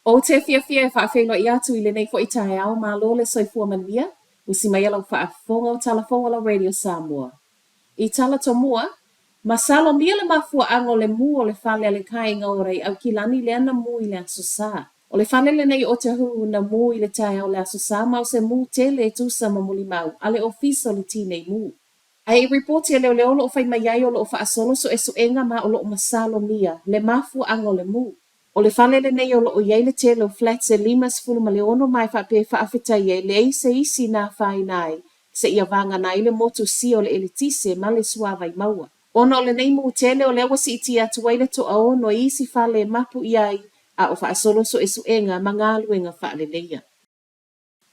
Ou te fiafia e faafeiloai atu i lenei foi taeao, malo le soifua manuia, usi maia lau faafofoga o tala fou a lau Radio Samoa. I tala tomua, masalomia le mafuaaga o le mu o le fale a le kāinga o Ray Aukilani lea na mu i le Aso Sa. O le fale lenei o Otahuhu na mu i le taeao o le Aso Sa ma o se mu tele e tusa ma molimau a le Ofisa o le Tinei Mu. Ae i ripoti a leoleo o lo o fai mai ai o lo o faasolo suesuega ma o lo o masalomia le mafuaaga o le mu. O le fale lenei o lo o i ai le tele o flats e 56 ma e faapea e faafetai e leai se isi na afaina ai seia vagana ai le motu sia o le eletise ma le suavai maua. Ona o lenei mu tele o lea ua siitia atu ai le toaono i isi fale e mapu i ai a o faasolo suesuega ma galuega faaleleia.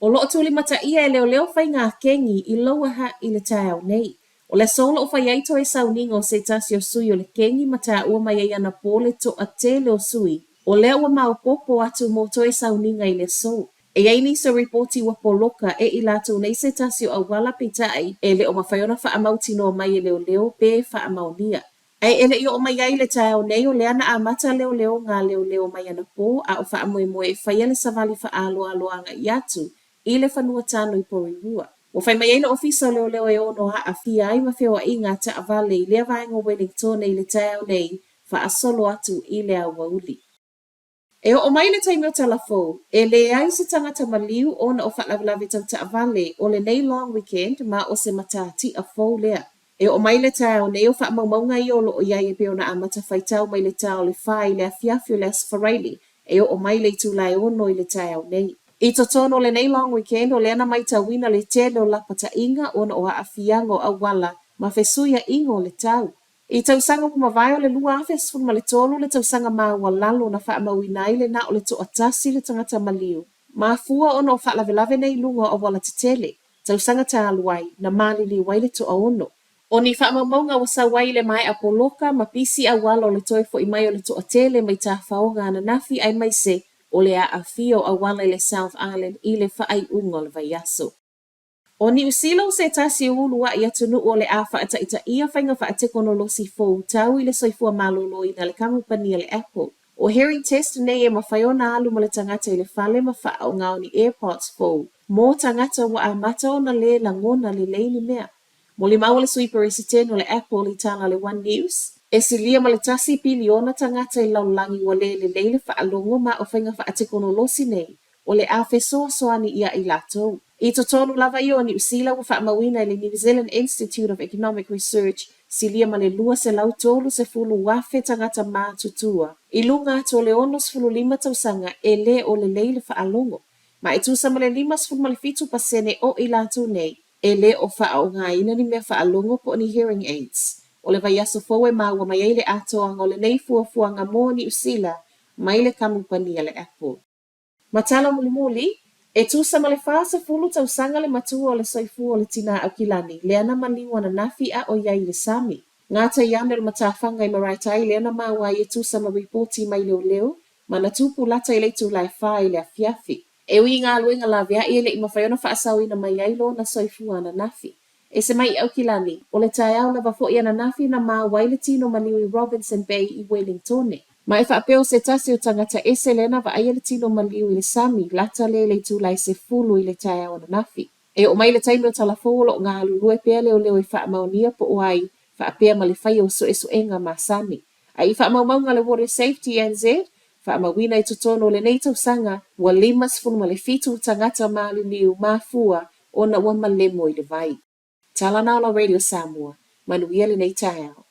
O lo o tulimataia e leoleo faiga kengi i Lower Hutt i le taeao nei. O le aso o lo o fai ai toe sauniga o se tasi o sui o le kengi ma taua mai ai anapo le toatele o sui o lea ua maopoopo atu mo toe sauniga i le aso. E i ai nisi o ripoti ua poloka e i latou nei se tasi o auala peitai e le o mafai ona faamautinoa mai e leoleo pe faamaonia. Ae e le i oo mai ai i le taeao nei o lea na amata leoleoga a leoleo mai anapō a o faamoemoe e faia le savali faaaloalo agai atu i le fanua tano i Porirua. Ua fai mai ai le Ofisa o Leoleo e ono aafia ai ma feoaiga a taavale i lea vaega o Wellingtone i le taeao nei faasolo atu i le aoauli. E oo mai le taimi o tala fou, e leai se tagata maliu ona o faalavelave tau taavale o lenei long weekend ma o se matatia fou lea. E oo mai le taeao nei o faamaumauga ia o lo o i ai e pei ona amata faitau mai le ta o le fa i le afiafi o le Aso Faraile e oo mai le itula e ono i le taeao nei. I totonu o lenei long weekend o lea na maitauina le tele o lapataiga ona o aafiaga o auala ma fesuiaiga o le tau. I tausaga ua mavae o le 2013 le tausaga maualalo na faamauina ai le na o le toatasi le tagata maliu, mafua ona o faalavelave nei i luga o auala tetele, tausaga talu ai, na maliliu ai le toaono. O ni faamaumauga ua sau ai i le maea poloka ma pisi auala o le toe foi mai o le toatele mai tafaoga ananafi aemaise o le aafia o auala i le South Island i le faaiuga o le vaiaso. ʻO Niu Sila o se tasi o uluaʻi atunuu o le a faataitaia faiga faatekonolosi fou tau i le soifua maloloina a le kamupani a le Apple. ʻO Hearing Test nei e mafai ona alu ma le tagata i le fale ma faaoga o ni AirPods fou mō tagata ua amata ona lē lagona lelei ni mea. Molimau a le Sui Peresetene o le Apple i tala a le One News, e silia ma le tasi piliona tagata i le lalolagi ua lē lelei le faalogo ma o faiga faatekonolosi nei o le a fesoasoani ia i latou. I totonu lava ia o Niu Sila ua faamauina e le New Zealand Institute of Economic Research silia ma le 230,000 tagata matutua i luga atu o le 65 tausaga e le o lelei le faalogo, ma e tusa ma le 57% o i latou nei e le o faaaogaina ni mea faalogo po o ni hearing aids. O le vaiaso fou e maua mai ai le atoaga o lenei fuafuaga mo Niu Sila mai le kamupani a le Apple. Ma tala mulimuli, e tusa ma le 40 tausaga le matua o le soifua o le tinā Aukilani lea na maliu ananafi a o i ai i le sami. Gatai ane o le matafaga i Maraetai lea na maua ai e tusa ma ripoti mai leoleo ma na tupu lata i le itula e fa i le afiafi. E ui i galuega laveai e le i mafai ona faasaoina mai ai lona soifua ananafi. Ese mai i Aukilani, o le taeao lava foi ananafi na maua ai le tino maliu i Robinson Bay i Wellingtone. Ma e faapea o se tasi o tagata ese lea na vaaia le tino maliu i le sami lata lea i le itula e 10 i le taeao ananafi. E oo mai le taimi o tala fou o lo o galulue pea leoleo e faamaonia po o ai faapea ma le faia o suesuega masani. A i faamaumauga a le Water Safety NZ, faamauina i totonu o lenei tausaga ua 57 tagata maliliu mafua ona ua malemo i le vai. Tala na o la Radio Samoa, manuia lenei taeao.